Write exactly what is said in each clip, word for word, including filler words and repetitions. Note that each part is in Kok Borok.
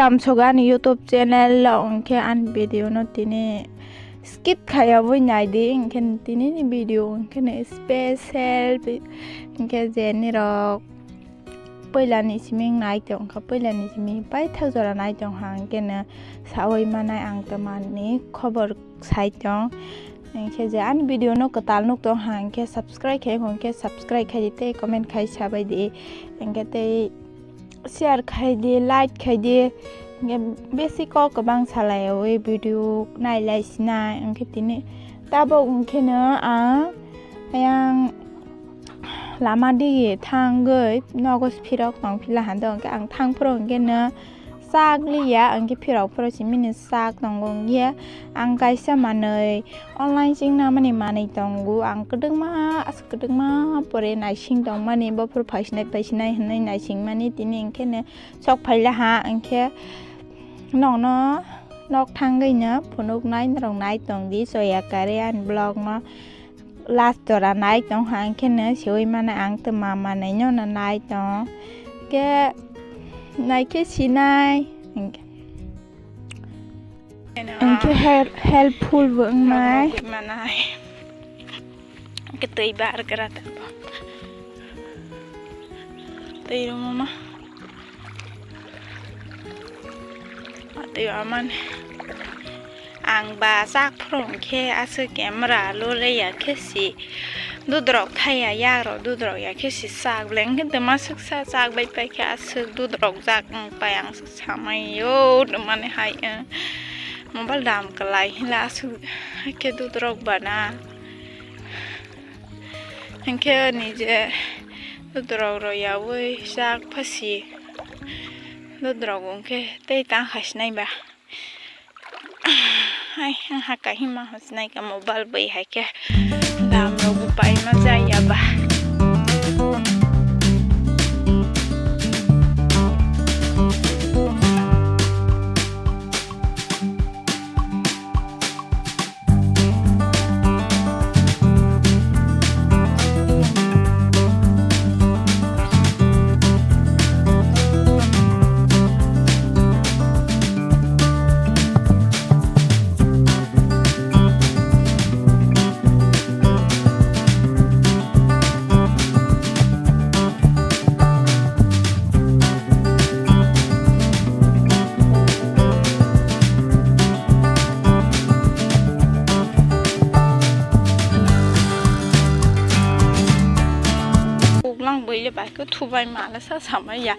Tamsogo ani YouTube channel o hwnkhe ani video no tini skip khaiyawi naidi, hwnkhe tini ni video hwnkhe special bi-, hwnkhe je nirok puila ni simi nai tongkha, puila ni simi paithak jora nai tongkha, hwnkhe no sawi manai ang tamani khobor sai tong. Hwnkhe je ani video no kwtal nuk tong ha, hwnkhe subscribe khai, hwnkhe subscribe khai di tei comment khai sabai di, hwnkhe tei share khai di, like khai di, hwnkhe besi kok kwbang salai o video nai lai sinai, hwnkhe tini tabok hwnkhe no ang ayang lama digi thangwi nogo phirok tong phila hando, hwnkhe ang thang phuru hwnkhe no chak liya, hwnkhe phirok phuru simi ni chak tongo, hwnkhe ang kaisa manwi online chingna mani manwi tongo, ang kwdwkma aswk kwdwkma pore naising tongmani, bophuru phaisinai phaisinai hinwi naisingmani, tini hwnkhe no sok phaila ha, hwnkhe nokno nok thangwi no phunuknai norok nai tongdi, soya kare ani vlog no last jora nai tong ha, hwnkhe no seui mano ang tei mama nai no nai tong, hwnkhe naikhe sinai, hwnkhe hel-, helpful bo wngnai. Manai. Hwnkhe twi bar gra tamo. Twi rwma ma. Twi amani. Ang ba chak phuru hwnkhe aswk camera lo le ya khe si dudrok thai ya, yak rok dudrok ya khe si chak le, hwnkhe twma swksa chak bai pai khe aswk dudrok jak wng pai ang. Samai yo, mane hai, eh, mobile dam kalai hila aswk haikhe dudrok bana. Hinkhe nije dudrok rok yaui chak phasi. Dudrok wngkhe tei tang khaisinai ba. Hai, ang haka hima hosnai ka mobile bai hai khe dam rok bo paima jaya ba. Kuklang bwile bai khe thubai mala sa samai ya.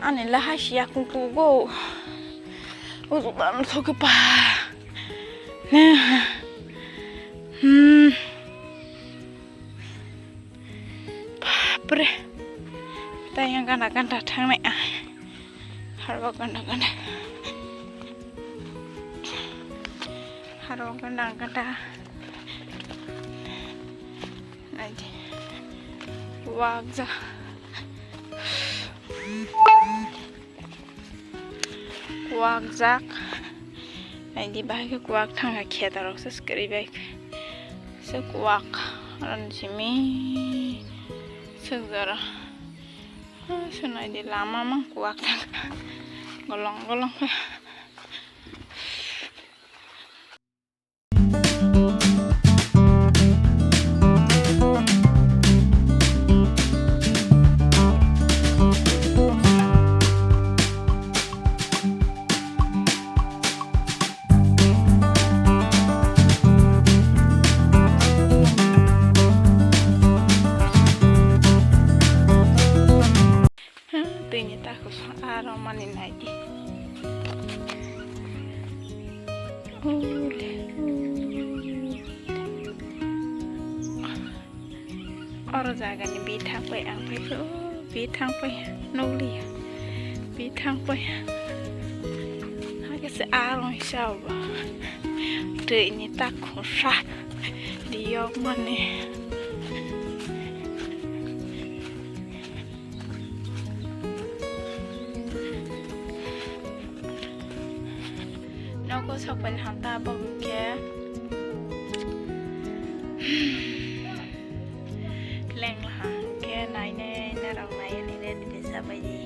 Ani le hai siya kung kugo. Uju ban thok pa. Hmm. Bapre. Tei yang gana gana thangnai ah. Harbo gana gana. Harbo gana gana. Naidi. Wak ja. Kwak jak. Naidi bahai khe kwak thangkha kheto rok se kwrwi bai khe. Se kwak ron simi suk jora. Se naidi lama mang kwak thangkha. Golong golong khe. Twini takhuk song aro mani naidi. Ule, ule. Oro jagani bithang pai ang paikhe, o bithang pai nukliya. Bithang pai. Hakhe se aro sao ba. Twini takhuk sa. Diyok mani. Nogo sokphaini hanta bo hwnkhe lengla hwnkhe nainai norok naiya nini ready de sabaidi.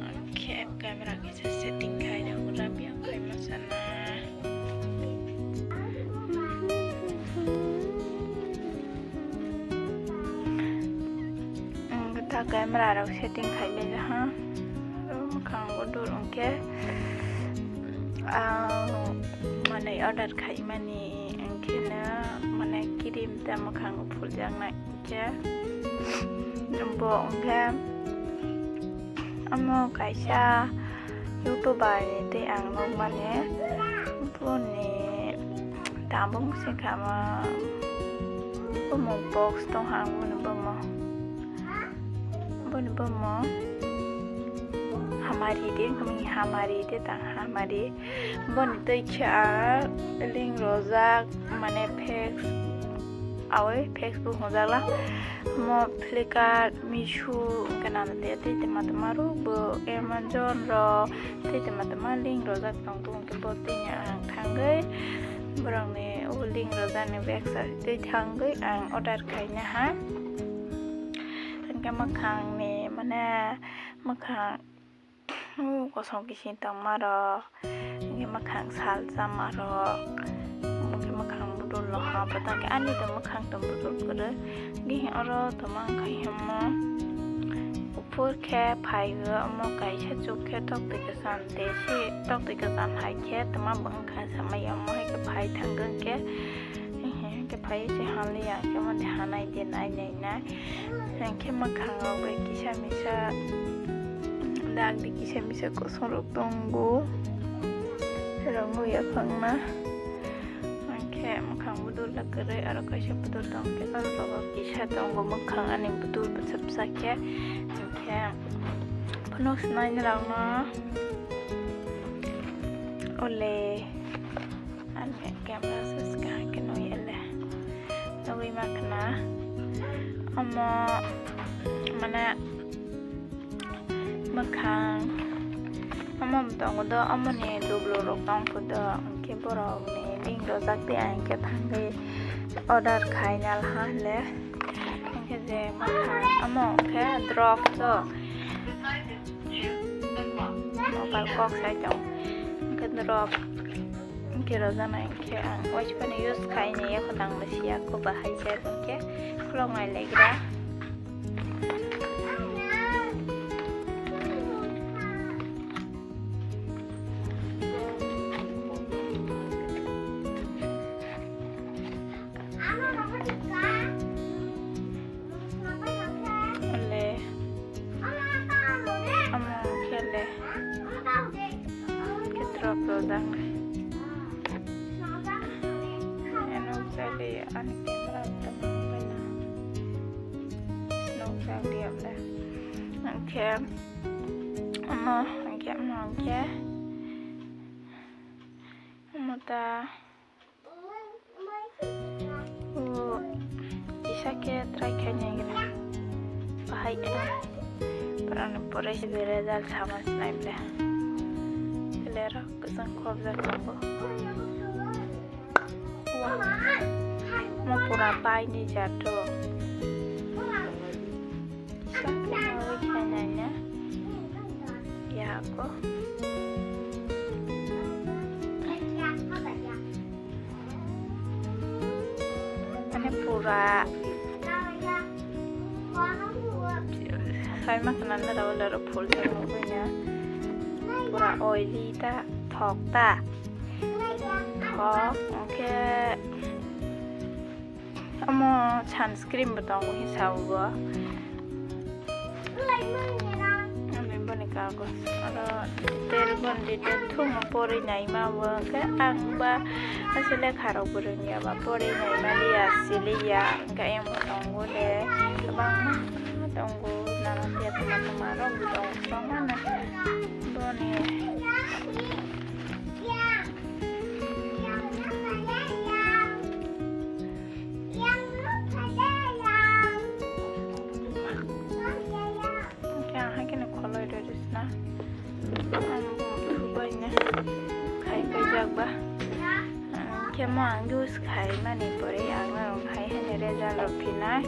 Hwnkhe camera kaisa Camera rok setting khai le ha. Oro mwkhang bo dol hwnkhe, ah, manwi order khaimani hwnkhe no, mane, cream ta mwkhang phuljaknai hwnkhe bo hwnkhe omo kaisa YouTuber ni tei ang nukmani boni tabuk se kha ma bumung box tong ha ang boni bumung. Boni bumung Hamari de, wngkha hamari de tang hamari. Boni twi khe a link rojak, mane Face, awai Facebook hwnjak la. Mo Flipkart, Meesho, wngkha nana de tei tama tama rok bo Amazon rok tei tama tama link rojak tong bo hwnkhe bo tini ang thangwi borokni o link rojakni website twi thangwi ang order khaina ha. Hwnkhe mwkhangni, mane, mwkhang, o, kosom kiching tongmarok, hwnkhe mwkhang sal chamarok, hwnkhe mwkhang budol loha, bo tangkhe ani to mwkhang to budol kwrwi, hwnkhe oro tongma wngkha himo. Uphur khe phaiwi omo kaisa chuk khe tok twi kwcham de se, tok twi kwcham hai khe tongma bo wngkha samai omo hai khe phai thangkhe hwnkhe. Hwnkhe phai se hanliya, hwnkhe mode hanai de nai nai nai. Hwnkhe mwkhang rok bai kisa misa, dak di kisa misa kosong rok tongo. Rong ya phangna. Hwnkhe mwkhang budol da kwrwi, aro kaisa budol tong khe, aro rogo kisa tongo mwkhang ani budol bwsa bwsa khe. Hwnkhe phunuk swnai rok no. Ole. Ani camera swkang khe nui ele. Nugui ma khna. Omo mane mwkhang. Omo tongo do, omo ni dublo rok tong kho do. Hwnkhe borok ni link rojak de, ang khe thangwi order khaina laha le. Hwnkhe je mwkhang, omo hwnkhe drop do. Mobile kok sai tong. Hwnkhe drop. Hwnkhe rojana hwnkhe ang waisa phano use khaini yakho tangma siya ko bahai se hwnkhe khulok nai legra. Ole. Omo khe le. Khe drop rojak nai. Eno chali ani camera tamo bai na. Snow chali ole. Angkhe omo, angkhe omo, angkhe omo ta. O, kisa khe try khai naigra. Bahai eno. Pore se result sama se nai ble. Lero kwchwng khobjak tongo. Mo pura pai ni jato. Sakinawi khainanya yako. Mane pura saima khna nara wala ro phul tongmani pura oily ta, thok ta, thok, hwnkhe. Omo sunscreen bo tongo hwnsa o bo. Ani boni kagoj oro detail, boni detail thumo porwi naima bo, hwnkhe ang ba aswk lekha rok bo rwngya ba porwi naima liya, siliya, hwnkhe ayang bo tongo de kwbangma tongo, nana tiya tongma tongma rok bo tongo kwbangma no boni. Hwnkhe ang hai kheno kholoi rw rwsna. Ang thubaina khai paijak ba. Hwnkhe mo ang use khai mani pore ang norok hai hwnwi result rw phinai.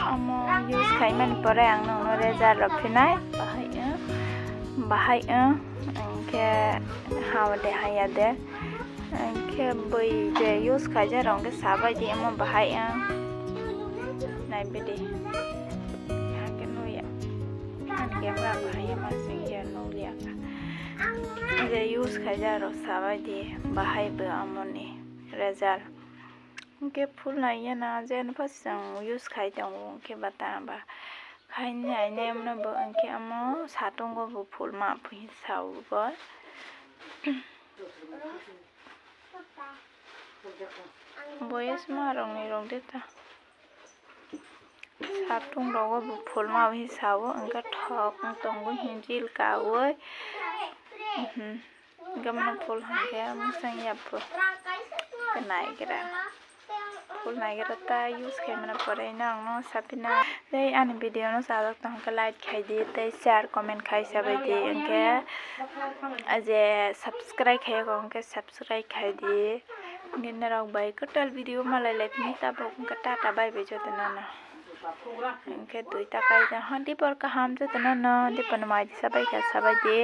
Omo use khai mani pore ang nokno result rw phinai. Bahai wng, bahai wng, hwnkhe ha de haya de. Hwnkhe bui je use khaijak rok hwnkhe sabai di, omo bahai wng. Nai bidi. Camera bahai ma sing je nukliya kha. Je use khaijak rok sabai di bahai bo amoni result. Hwnkhe phul naiya na je no phas chwng use khai tongo hwnkhe bata ba khai nai nai mano bo hwnkhe amo satung o bo phul ma phi sao bo. Boyes ma rok ni rok de ta. Satung rogo bo phulma bai sao, hwnkhe thok wng tongo hinjil kaui. Mhm. Hwnkhe bono phul hwnkhe mwsang ya phul. Hwnkhe naigra. Phul naigra ta use khaimano pore no ang no sapina. Tei ani video no chajak tong khe like khai di, tei share, comment khai sabai di. Hwnkhe je subscribe khaiya kho hwnkhe subscribe khai di. Hwnkhe norok bai kwtal video malai lai phini tabuk hwnkhe tata bye bye jotono no. Hwnkhe duita kaijak hwnkhe dipor kaham jotono no, dipor no mai di sabai kha sabai di.